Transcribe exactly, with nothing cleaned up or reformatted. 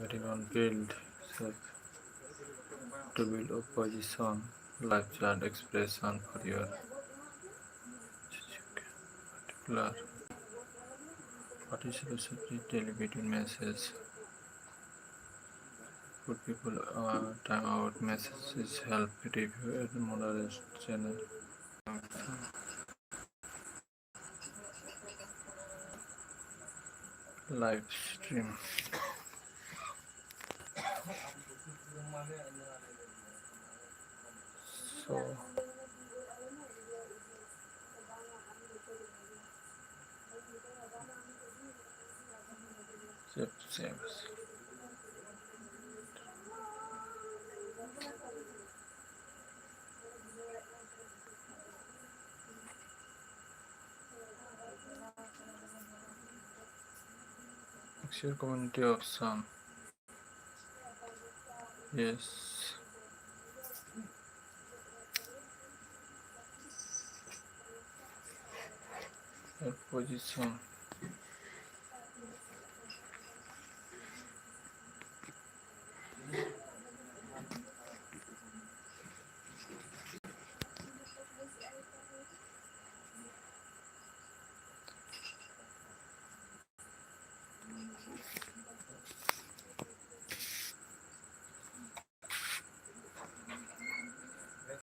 Everyone build, save to build opposition live chat expression for your particular participation. Delegated message. Put people uh, time out messages help review and moderate channel. Live stream. So, save, save. Share community option. Yes. Opposition.